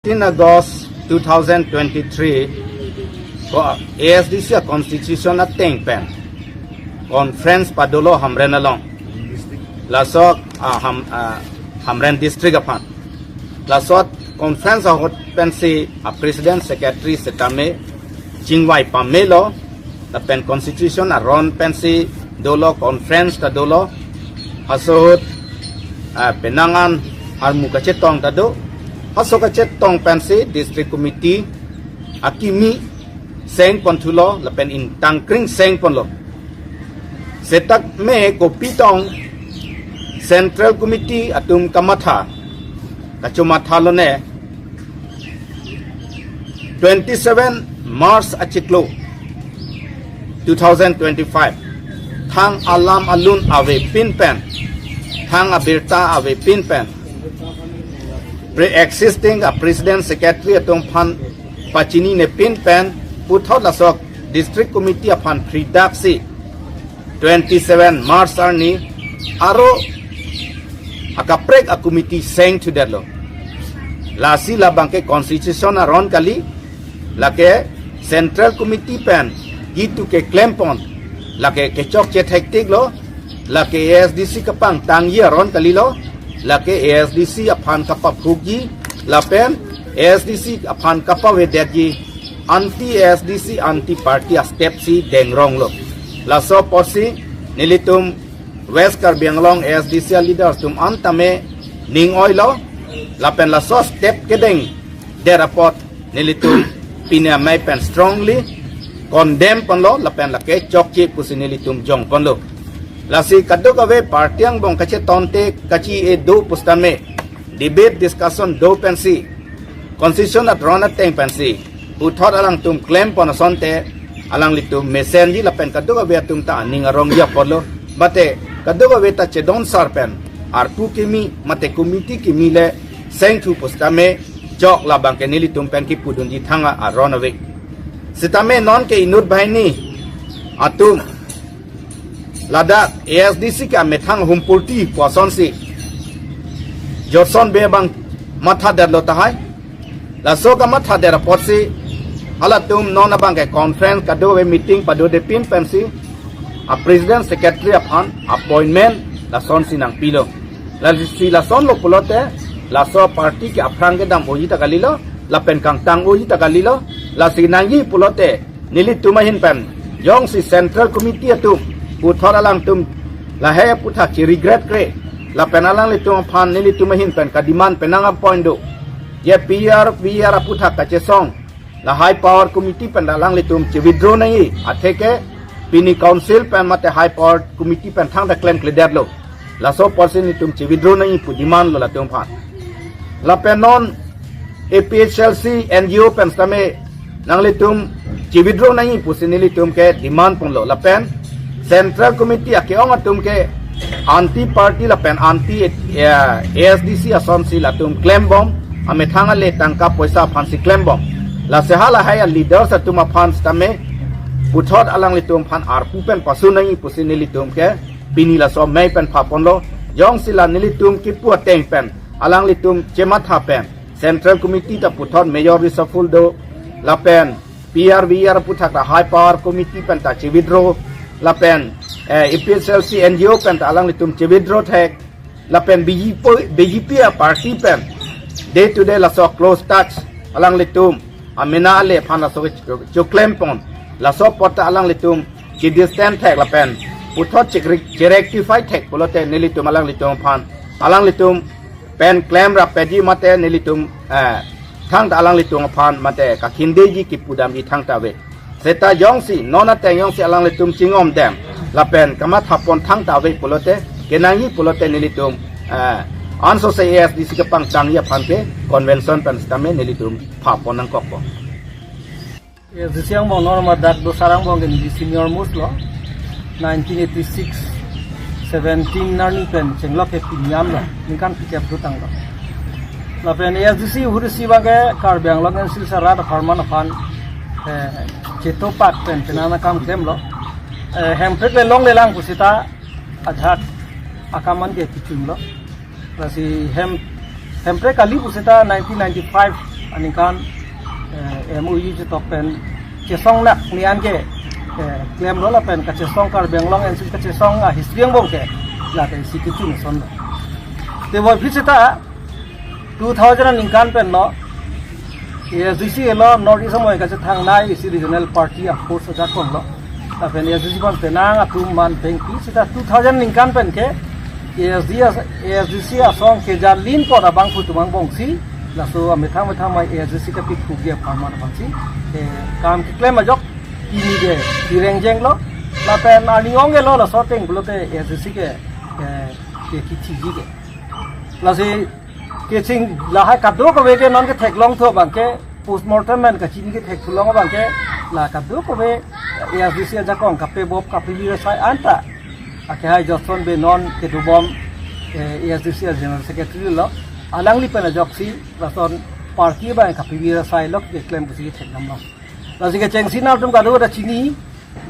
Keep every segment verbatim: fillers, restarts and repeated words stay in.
Fifteen August two thousand twenty-three ko A S D C a constitution ateng pen conference padolo Hamren along. Laso, ah, Ham, ah, Hamren district aphan. Laso conference ahut pensi a president secretary setame chingvai pamelo, lapen constitution aron pensi dolo, conference ta dolo. Halaso ahut, ah, penang an armu kachetong ta do. Halaso kachetong pensi district committee akimi seng ponthulo lapen ingtangkring seng ponlo. Setame kopitong central committee atum kamatha, kachomatha lone, twenty-seven March achiklo two thousand twenty-five, thang alam alun avepin pen, thang abirta avepin pen, pre-existing a president secretary atum aphan pachininepin pen, puthot laso district committee aphan phridaksi twenty-seven March arni aro akaprek a committee seng thudetlo. Lasi labangke constitution aron kali, lake central committee pen itu keklempon, lake kechokche thektiklo, lake A S D C kapangtangji aron kalilo, lake A S D C aphan kapaphukji, lapen A S D C aphan kapavedetji, anti A S D C, anti party a step si dengronglo. Laso apotsi nelitum West Karbi Anglong A S D C a leaders atum an tame ning oilo, lapen laso step kedengdet apot nelitum pini amei pen strongly condemn ponlo, lapen lake chokche pusi nelitum jong ponlo. Lasi kadokave party angbong kachetonte kachi-e do pusitame, debate discussion do pensi constitution aron ateng pensi puthot alangtum klempon asonte, alanglitum mesenji lapen kadokave atum ta aning arongji apotlo. Mate kadokave ta chedonsar pen arpu kimi mate committee kimi le seng thu pusitame chok labangke nelitum pen kipudunji thang aron ave. Sitame nonke inut banghini atum ladak A S D C ke amethang humpurti pu asonsi Johnson Bey abang mathadetlo tahai. Laso kamathadet apotsi halatum non abangke conference kadokave meeting padodepin pensi a president secretary aphan appointment lasonsi nangpilo. Lasi lasonlo pulote laso party ke aphrang kedam oji ta kalilo, lapen kangtang oji ta kalilo. Lasi nangji pulote nelitum ahin pen jongsi central committee atum puthot alangtum lahai aputhak chi-regret kre, lapen alanglitum aphan nelitum ahin pen kademand penang a point do. Je P R V R aputhak kachesong la high power committee pen alanglitum chi-withdraw nangji, atheke pini council pen mate high power committee pen thangta klemkledetlo. Laso apotsi nelitum chi-withdraw nangji pu demand lo latum aphan. Lapen non A P H L C N G O pen sitame nanglitum chi-withdraw nangji pusi nelitum ke demand ponlo. Lapen central committee ake-ong atum ke anti party lapen anti, eh, A S D C asonsi latum klembom, amethang ale tangka poisa aphansi klembom. Lasi halahai a leaders atum aphan sitame puthot alanglitum aphan arpu pen pasu nangji pusi nelitum ke pini laso amei pen phaponlo. Jongsi la nelitum kipu ateng pen alanglitum chematha pen central committee ta puthot major reshuffle do, lapen P R V R aputhak ta high power committee pen ta chi-withdraw, lapen, eh, A P H L C N G O pen ta alanglitum chi-withdraw thek, lapen B J P, B J P a party pen day to day laso close touch alanglitum amena ale aphan laso ke cho-, choklempon, laso apot ta alanglitum chi-distance thek lapen puthot chi-, chi-rectify thek pulote nelitum alanglitum aphan, alanglitum pen klemrap peji mate nelitum, eh, thangta alanglitum aphan mate kakhindiji kipudamji thangta ave. Seta jongsi non ateng jongsi alanglitum chingom dem lapen kamathapon thangta ave pulote, kenangji pulote nelitum, eh, ansose A S D C kepangtangji aphan ke convention pen sitame nelitum phapon nangkokpo. A S D C angbong non ma dak dosar angbong ke neli senior most lo. Nineteen eighty-six, seventeen arni pen chenglok ke pinjam lo. Ningkan phlikep dotanglo. Lapen A S D C hurisi abangke Karbi Anglong N C Hills arat apharman aphan, eh, chetopak pen penang akam klemlo. Eh, Hemprek le longlelang pusita ajahak akam an ke kichunlo. Lasi hem, Hemprek kali pusita nineteen ninety-five aningkan eh, M O U chetok pen chesong nak nian ke eh, klemlo lapen kachesong Karbi Anglong N C C kachesong a history angbong ke lata isi kechun asonlo. Te puvoiphit seta two thousand aningkan penlo A S D C lo North East amoi kachethangnei isi regional party a force ajakonglo. Lapen A S D C aphan penang atum man pengpi seta two thousand aningkan pen ke A S D, A S D C asong kejalin apot abangphu atum angbongsi laso amethang methang amei A S D C kapiphuji apharman aphansi eh, kam keklem ajok pini ke thirengjenlo. Lapen arni ong ke lo laso ateng pulote A S D C ke eh, ke kithiji ke. Lasi kecheng lahai kadokave ke non ketheklongthu abang ke postmortem pen kachini kethekthulong abang ke la kadokave A S D C ajakong kapebop kapebir asai anta akehai Johnson Bey non kedobom eh, A S D C a General Secretary lo, alangli pen ajoksi lason party abang kapebir asai lo keklem pusi kethekdamlo. Lasi kechengsi nangtum kadokave ta chini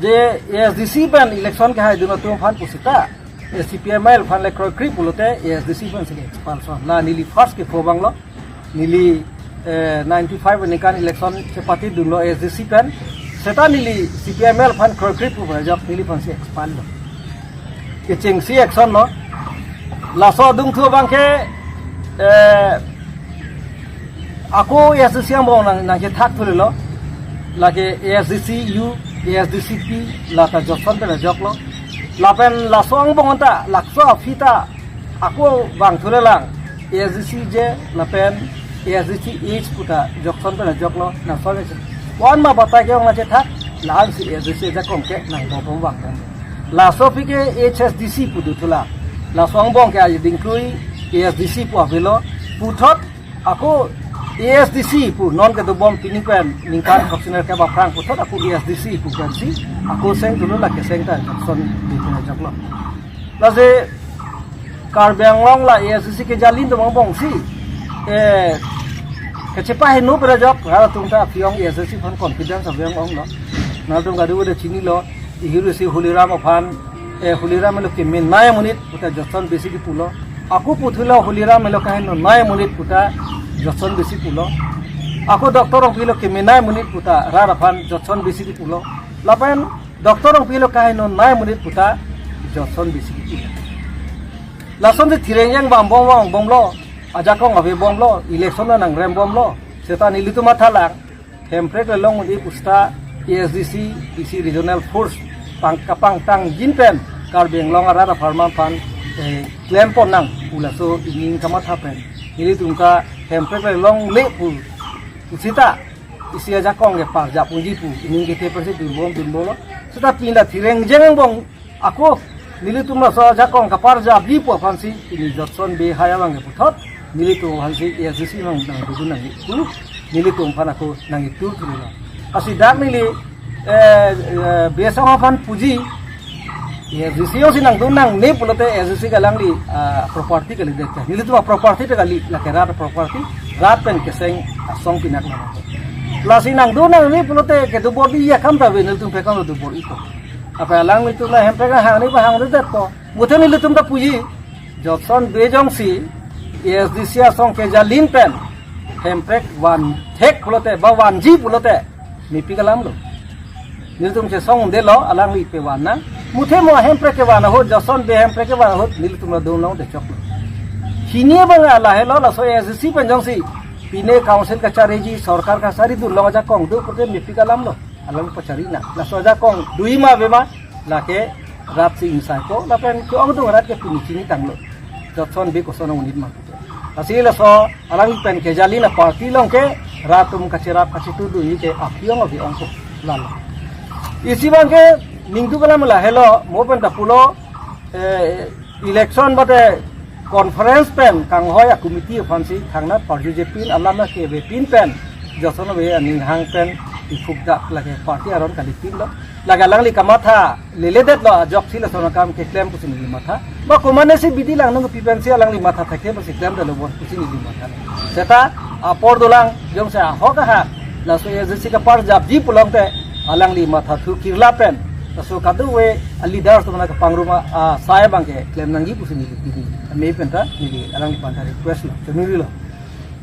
je A S D C pen election kehaidun atum aphan pusita eh, C P I M L aphan le kroikre pulote A S D C pensi ke-expel ason. La neli first kepho abanglo. Neli eh, ninety-five aningkan election chepatidunlo A S D C pen. Seta neli C P I M L aphan kroikre pu ajok neliphansi expel lo. Kechengsi action lo. Laso adungthu abang ke eh, ako A S D C angbong nang nangkethakthu lelo. Lake A S D C U, A S D C P, lata Johnson pen ajoklo. Lapen laso angbong anta lakso aphi ta ako vangthu lelang A S D C J lapen A S D C H puta Johnson pen ajoklo. Laso ke wan ma batai ke ong nangkethak la-ansi A S D C ajakong ke nangbom vangtang. Laso aphi ke H S D C pu dothulang. Laso angbong ke aje dingklui A S D C pu avelo. Puthot ako A S D C pu non kedobom pini pen ningkan Fortuner kep aphrang puthot ako A S D C pu pensi ako sengthulo, lake seng ta Johnson Bey pen ajoklo. Lasi Karbi Anglong la A S D C kejalin atum angbongsi eh kachepaheno pen ajok rat atum ta aphi ong A S D C aphan confidence ave ong lo. Nangtum kadokave ta chinilo, ihirisi Holiram aphan eh, Holiram lo kemenei amonit puta Johnson Bey si kipulo. Ako puthulo Holiram lo kahenonei amonit puta Johnson Bey si pulo. Ako Doctor Rongpi lo kemenei amonit puta rat aphan Johnson Bey si kipulo. Lapen Doctor Rongpi lo kahenonei amonit puta Johnson Bey si kipulo. Lasonsi thirengjengbom bom bom bomlo, ajakong avebomlo, election nangrembomlo. Seta nelitum mathalang, Hemprek le long un-e pusita A S D C, isi regional force pang kapangtangjin pen Karbi Anglong arat apharman aphan eh, klempon nang pu laso ining kamatha pen nelitum ke Hemprek le longle pu pusita isi ajakong ke parjap unji pu ining kethe pensi dunbom dunbomlo. Seta pini la thirengjeng angbong ako nelitum laso ajakong kaparjapji pu aphansi pini Johnson Bey hai abang ke puthot nelitum aphansi A S D C nang nangdodun nangji pu nelitum aphan ako nangji tur turilo. Lasi dak neli eh, eh, Bey asong aphan puji, A S D C jongsi nangdun nangne pulote A S D C ke alangli ah, property kalidet. Nelitum a-property ta kali, lake rat property, rat pen keseng asong pinak lo. Lasi nangdun nangne pulote kedobor-i akam ta ave, nelitum aphan akam dobor-i ko. Apa alanglitum la Hemprek hangni ba hangdedetpo. Muthe nelitum ta puji. Johnson Bey jongsi A S D C asong kejalin pen Hemprek vanthek pulote ba vanji pulote mepik alam lo. Nelitum chesong undelo, alangli pe van nang. Muthe mo Hemprek kevan ahut, Johnson Bey Hemprek kevan ahut nelitum la dun longde choklo. Hini abang lahelo laso A S D C pen jongsi pine council kachariji, sorkar kachari dunlong ajakong do pulote mepik alam lo. Alang pachari nang. Laso ajakong do-i ma ave ma, lake rat si ingsaiko, lapen ke-ongdung arat ke pini chinitanglo. Johnson Bey koson amonit ma pulote. Lasi laso alang pen kejalin a-party along ke rat atum kacherap kachetudunji ke aphi ong ave ongko lalo. Isi abang ke ningduk alam lahelo, mo pen ta pulo, eh, election mate conference pen kanghoi a-committee aphansi thangnat parjujepin alam akevepin pen Johnson Bey aning hang pen iphukdak lake party aron kalipinlo. Lake alangli kamatha leledetlo, ajoksi lason akam keklem pusi neli matha. Ba komatnesi bidi lang nangpi pensi alangli matha thekhe pusi klemdetlo bon pusi neli matha. Seta apor dolang jongsi ahok ahak laso A S D C kaparjapji pulote alangli mathathu kirla pen laso kadokave a-leaders atum aphan kapangrum a, asai abang ke klem nangji pusi neli pini amei pen ta neli alangliphan ta request lo, chonurilo.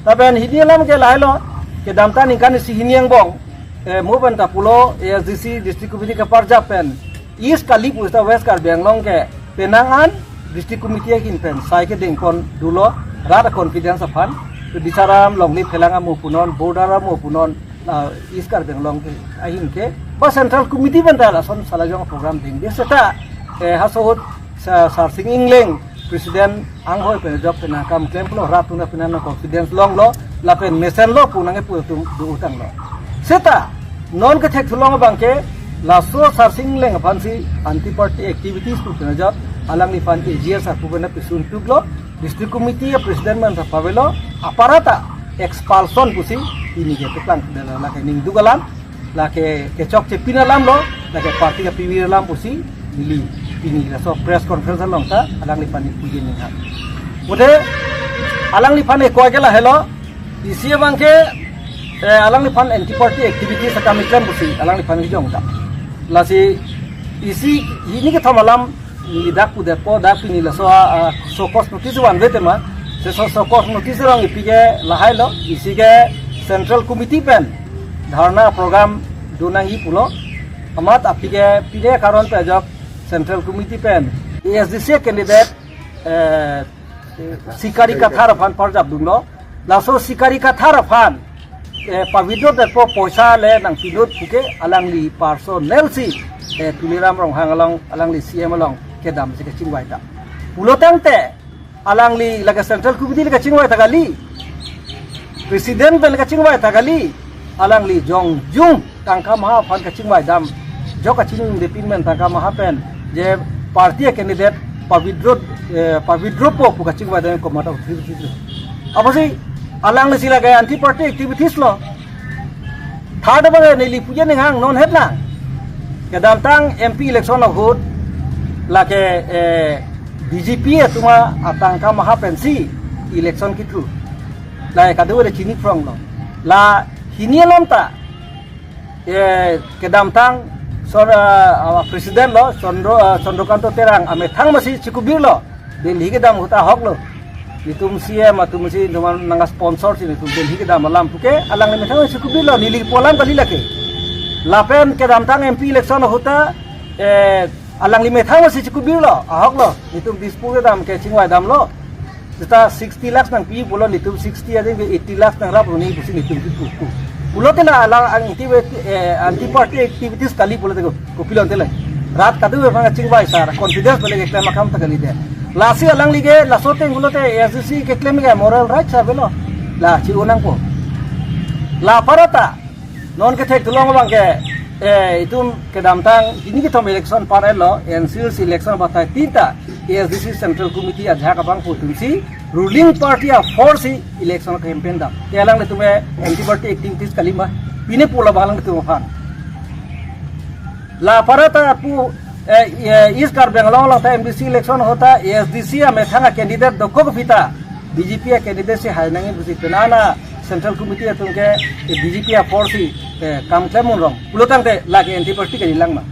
Lapen hini alam ke lahelo, Kedamtang ningkan isi hini angbong, eh, mo pen ta pulo A S D C District Committee kaparjap pen East kali pusita West Karbi Anglong ke penang an District Committee ahin pen sai kedengpon dolo, rat a-confidence aphan. Bisaram Longle Phelang amo punon, Border amo punon, ah, East Karbi Anglong ke ahin ke ba Central Committee pen ta lason salajong program dengde seta, eh, haso ahut Sa-, Sarsing Engleng President anghoi pen ajok pen akam klem pulo, rat atum aphan confidence longlo, lapen mesenlo pu nangkepu atum do-o tanglo. Seta non kethek thulong abang ke laso Sarsing Engleng aphansi anti party activities pu pen ajok alangliphan A G S pu pen pisun tuklo, District Committee a-President man ta pavelo, aparata expulsion pusi pini ke tuklang dala lake ningduk alam, lake kechokche pin alamlo, lake party kapivi alam pusi neli pini laso press conference along ta alangliphan neli puji ninghang. Mode alangliphan ekoi ke lahelo, isi abang ke, eh, alangliphan anti party activities akam klem pusi alangliphan kejong ta. Lasi isi hini kethom alam neli dak pudetpo, dak pini laso a, a, show cause notice vanve tema. Se show, show cause notice rong ipi ke lahailo, isi ke Central Committee pen dharna program do nangji pulo. Amat api ke pide karon pen ajok Central Committee pen A S D C candidate, eh, Sikari Kathar aphan parjap dunlo. Laso Sikari Kathar aphan, eh, pa-withdraw detpo poisa le nangpinut puke alangli personal si, eh, Tuliram Ronghang along, alangli C M along kedamsi kachingvai ta. Pulo tangte alangli lake Central Committee le kachingvai ta kali, President pen le kachingvai ta kali, alangli jongjung tangka maha aphan kachingvai dam, jok kachingdepin pen tangka maha pen je party candidate pa-withdraw, eh, pa-withdrawpo pu kachingvai dam komat authority. Apotsi alanglisi lake anti party activities lo. Third abang neli puji ninghang non het lang. Kedamtang M P election ahut lake, eh, B J P atum atangka maha pensi election kithu. La kadokave le chini phronglo. La hini alam ta, eh, kedamtang Sor-, ah, ah, President lo, Chandra, ah, Chandrakanta Terang amethang masi chikubirlo. Delhi kedam ahut ahoklo. Netum C M atumsi netum nang-sponsor si netum Delhi kedam alam puke alangli methang chikubirlo, neli pu alam kali lake. Lapen kedamtang M P election ahut ta, eh, alangli methang masi chikubirlo, ahoklo. Netum Dispur kedam kachingvai damlo. Seta sixty lakhs nangpi pulo, netum sixty aja ke eighty lakhs nangrap runi pusi netum kipu pu. Pulote la alang anti, eh, anti party activities kali pulote ko, kopilo tele. Rat kadokave aphan kachingvai sar, confidence bele keklem akam ta kalidet. Lasi alangli ke, laso ateng pulote A S D C keklem ke moral right sa avelo. La chi-o nangpo. La aparata non kethek thulong abang ke, eh, itum kedamtang hini kethom election par-etlo, N C L C election batai tinta A S D C Central Committee ajahak abang pu atumsi ruling party a-force si election campaign dam. Ke alanglitum ke anti party activities kali ma, pine pulo ba alanglitum aphan. La aparata pu, eh, eh, East Karbi Anglong along ta M D C election ahut ta A S D C amethang a-candidate dokok aphi ta B J P a-candidate si hai nangji pusi penang an Central Committee atum ke, eh, B J P a-force si, eh, kam klem un rong. Pulo tangte lake anti party kali lang ma.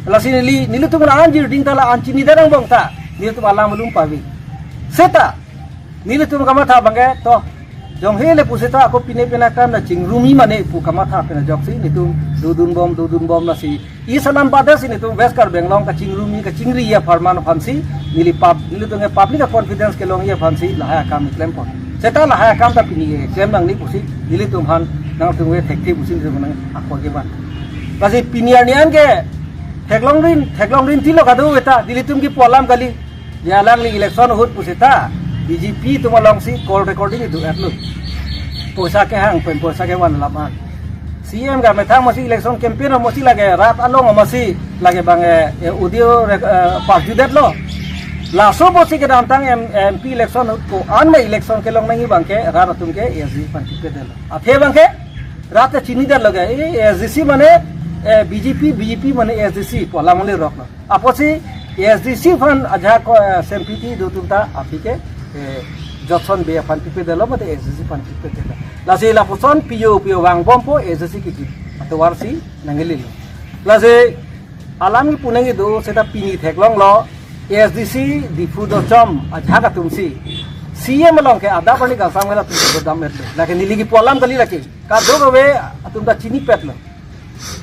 Lasi neli, nelitum la anjir ding ta la an chinidet angbong ta nelitum alam alum pavi. Seta nelitum kamatha abang ke to, jong hele pusita ako pine pine akam na chingrumi mane pu kamatha pen ajoksi netum dodun bom, dodun bom lasi. East alam badet si netum West Karbi Anglong kachingrumi, kachingri apharman aphansi, neli pub-, nelitum ke public a-confidence kelongji aphansi lahai akam klempon. Seta lahai akam ta pini keklem nangji pusi nelitum aphan nangtum ke thekthe pusi nelitum nang ako kevan. Lasi pini arni an ke theklongrin, theklongrin tilo kadokave ta, nelitum kipu alam kali. Ya alangli election ahut pusita B J P atum alongsi call recording idu-etlo. Poisa kehang pen poisa kevan alam an. C M ke amethang masi election campaign masi lake rat along masi lake abang, eh, eh, audio rec-, eh, parjudetlo. Laso apotsi kedamtang M-, M P election ahut ko-an ma election kelong nangji abang ke rat atum ke A S D C aphan kipedetlo. Athe abang ke rat ke chinidetlo ke, eh, A S D C mane, eh, B J P, B J P mane A S D C pu alam le roklo. Apotsi A S D C aphan ajahak ko, eh, sympathy do atum ta aphi ke, eh, Jotson Bey aphan pipedetlo mate A S D C aphan pipedetlo. Lasi lapuson piyo piyo vangbompo A S D C kiki atovarsi nangkelilo. Lasi alam kipu nangji do seta pini theklonglo A S D C Diphu dochom ajahak atumsi C M along ke adap ani kangsam ke latum kedam-etlo. Lake neli kipu alam kali lake. Kadokave atum ta chinipetlo.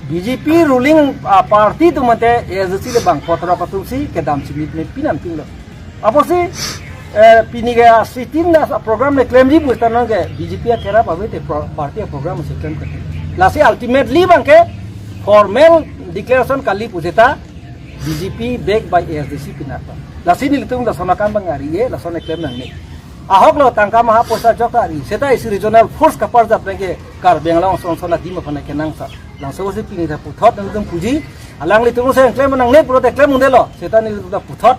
B J P ruling, ah, party atum ante A S D C le bang kotor atum si kedam chinit me pinan pinglo. Apotsi, eh, pini ke a sit-in na program le klemji pu ta non ke B J P akerap ave te pro-, party program si klem kete. Lasi ultimately bang ke formal declaration kali pu seta B J P backed by A S D C pinaklo. Lasi nelitum lason akam bang ari-e, lason eklem nangne. Ahok lo tangka maha poisa jok ta ari. Seta isi regional force kaparjap nang ke Karbi Anglong son son adim aphan kenangsot. Laso si pini ta puthot nangtum puji. Alanglitum se eklem nangne pulote eklem undelo. Seta nelitum ta puthot,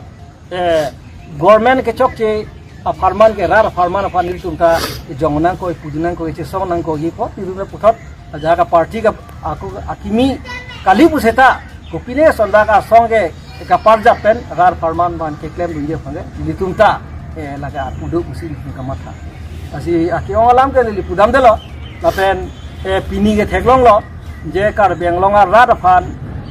eh, government kechokche apharman ke rat apharman aphan nelitum ta jong nangkok, puji nangkok, chesong nangkok, ye puthot nelitum ta puthot. Ajahak a party ke ako akimi kali pu seta kopine sonda ka song ke kaparjap pen rat apharman aphan keklemdunji aphan ke nelitum ta, eh, lake apudo pusi nelitum kamatha. Lasi aki-ong alam ke neli pudamdelo. Lapen, eh, pini ke theklonglo je Karbi Anglong arat aphan,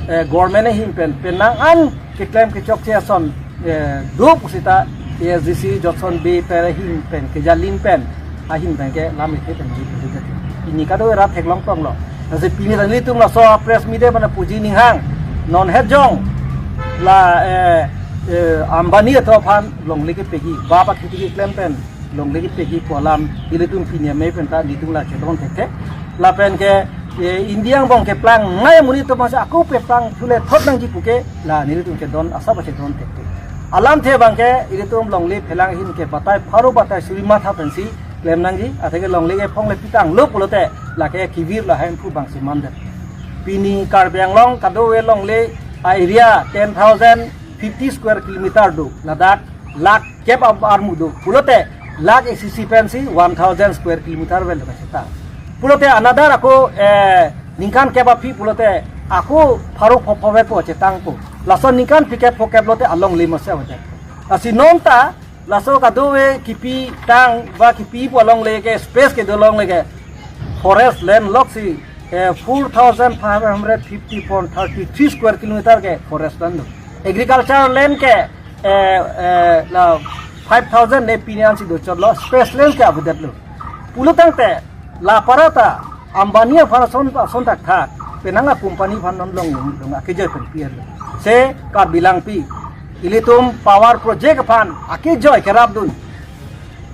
eh, government ahin pen penang an keklem kechokche ason, eh, do pu seta A S D C Jotson Bey pen ahin pen kejalin pen ahin pen ke lam ethe pen ji pu seta. Pini kado rat theklong tonglo. Lasi pini ta nelitum laso press meet pen puji ninghang. Non het jong la, eh, eh, Ambani atum aphan longle kepegi, bap akhiti keklem pen longle kepegi pu alam ilitum pini amei pen ta nelitum la chedon thekthe. Lapen ke, eh, India angbong keplang ngai amonit atum masa ako peplang thule thot nangji pu ke la nelitum chedon asap chedon thekthe. Alamthe bang ke ilitum longle phelang ahin ke batai pharo batai suri matha pensi klem nangji, athe ke longle ke phong le pitanglo pulote lake kevir la Hemphu bangsi mandet. Pini Karbi Anglong kadokave longle a area ten thousand fifty square kilometer do, ladak lakh kep ab-, armu do. Pulote lakh isi isi pensi one thousand square kilometer vel ka seta. Pulote another ako, eh, ningkan kep aphi pulote ako pharo phopho ve ko chetangpo. Laso ningkan phlikep phokep lote alongle masa avedet. Lasi non ta laso kadokave kipi tang ba kipi pu alongle ke space kedo longle ke forest land lok si, eh, four thousand five hundred fifty point thirty three square kilometer ke forest land do. Agriculture land ke, eh, eh, la five thousand ne pini ansi dochotlo, space land ke avedetlo. Pulo tangte la para ta Ambani aphan ason, ason thakthak penang a company aphan non long long akejoi pen pi-etlo. Se Karbi Langpi ilitum power project aphan akejoi kerapdun,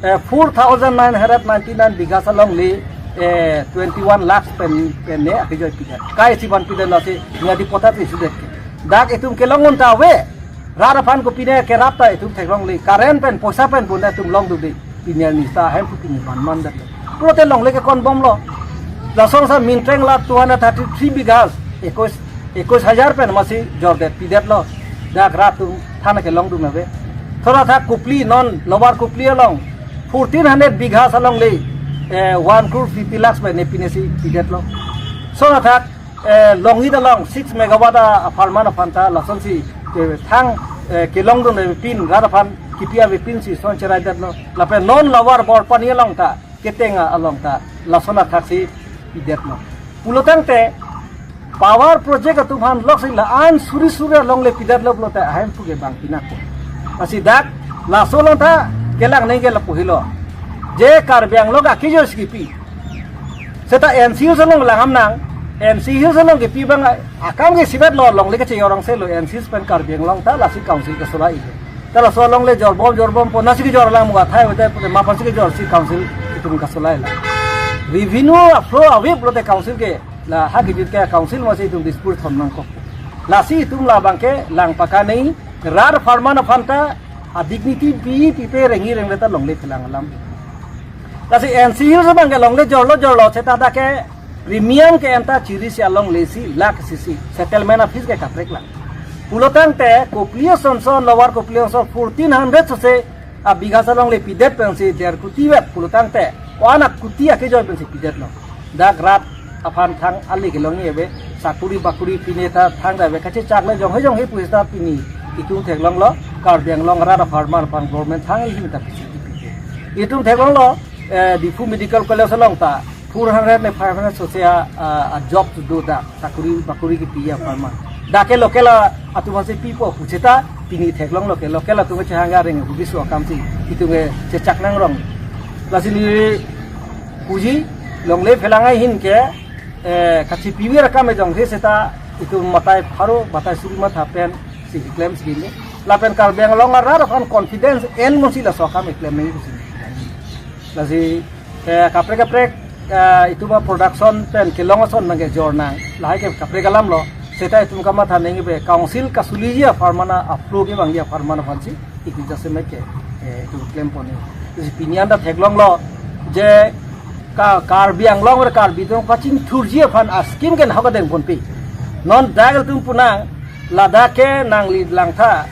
eh, four thousand nine hundred ninety-nine bighas alongle, eh, twenty-one lakhs pen, pen ne akejoi pidet. Kai si aphan pidet lasi ngadi potat isudet ke. Dak itum kelong unta ave. Rat aphan kopine kerap ta itum theklongle. Current pen poisa pen pun itum longdunde. Pini arni ta Hemphu pini man mandet. Pulote longle ke konbomlo. Lason sa mintreng la two hundred thirty-three bighas. Ekos, ekos hajar pen masi jordet pidetlo. Dak rat atum than kelongdun ave. Thora tha Kopili non Lower Kopili along fourteen hundred bighas alongle, eh, one crore fifty lakhs pen ne pine si pidetlo. Sona thak, eh, Longit along six megawatt a, apharman aphan ta lasonsi, eh, thang, eh, kelongdun avepin rat aphan kipi avepin si son cheraidetlo. Lapen non Lower Borpani along ta keteng along ta lason athaksi pidetlo. Pulo tangte power project atum aphan loksi la-an suri suri alongle pidetlo pulote Hemphu ke bang pinakpo. Lasi dak laso along ta kelang neng ke lapu helo. Je Karbi Anglong akejoi si kipi. Seta N C Hills along lang ham nang, N C Hills along kipi bang akam ke isivet lo, longle kachejor angselo, N C Hills pen Karbi Anglong ta lasi council kasolai. Ta laso alongle jorbom jorbompo, nasi kejor lang muka thai hote pute ma aphansi kejor si council itum kasolai la. Revenue aflow ave pulote council ke la ha kejut ke council masi itum dispute thom nangkok. Lasi itum labang ke lang pakanei, rat apharman aphan ta a dignity pi pipe rengji rengre ta longle phelang alam. Lasi N C Hills abang ke longle jorlo jorlo seta dak ke premium ke anta chiri si alongle si lakh isi isi settlement a fees ke kaprek lang. Pulo tangte Kopili asonson, Lower Kopili asonson fourteen hundred sose a bighas alongle pidet pensi der kuti vet pulo tangte ko-an a kuti akejoi pensi pidetlo. Dak rat aphan thang ali kelongji ave, sakuri bakuri pine ta thang da ave, kachechak le jonghe jonghe pu seta pini itum theklonglo, Karbi Anglong rat apharman aphan government thang ihi ta pisi pike. Itum theklonglo, eh, Diphu Medical College along ta four hundred ne five hundred sose a, a, a job do dak, sakuri bakuri kipi apharman. Dak ke local a, atum aphansi pipo pu seta Pini theklonglo ke local atum chehang areng hubisu akam si itum ke chechak nangrong. Lasi neli puji longle phelang ahin ke, eh, kachipiver akam ejong he seta itum matai pharo, matai suri matha pen si keklem si kini. Lapen Karbi Anglong arat aphan confidence en monsi laso akam keklem nangji pusi. Lasi, eh, kaprek kaprek, eh, itum a-production pen kelong ason nangkejor nang. Lahai ke kaprek alamlo. Seta itum kamatha nangji pen council kasuliji apharman a-approve kevangji apharman aphansi itum jasemet ke, eh, itum klempon. Lasi pini anta theklonglo je ka-, Karbi Anglong re Karbi atum kachingthurji aphan a-scheme ke nahok adengponpe. Non dak atum punang ladak ke nangli langtha,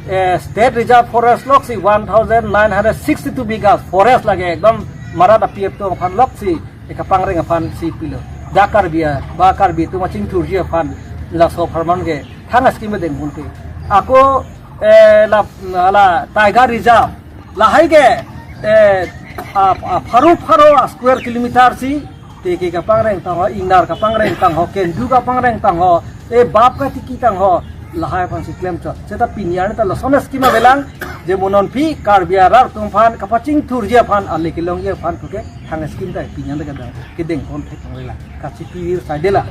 eh, State Reserve Forest loksi one thousand nine hundred sixty-two bighas forest lake ekdom marat api atum aphan loksi, eh, kapangreng aphansi pilo. Dak Karbi a, ba Karbi atum kachingthurji aphan laso apharman ke thang a-scheme dengponpe. Ako, eh, la, la Tiger Reserve lahai ke, eh, a, a, pharo pharo a-square kilometer si teke kapangreng tangho, ingnar kapangreng tangho, kendu kapangreng tangho, eh, bap katiki tangho, lahai aphansi klemchot. Seta pini arni ta lason a-scheme avelang, je mo non pi Karbi arat atum aphan kapachingthurji aphan, ale kelongji aphan puke thang a-scheme ta pini anta kedang, kedengpon thek avelang. Kachipiver saidela.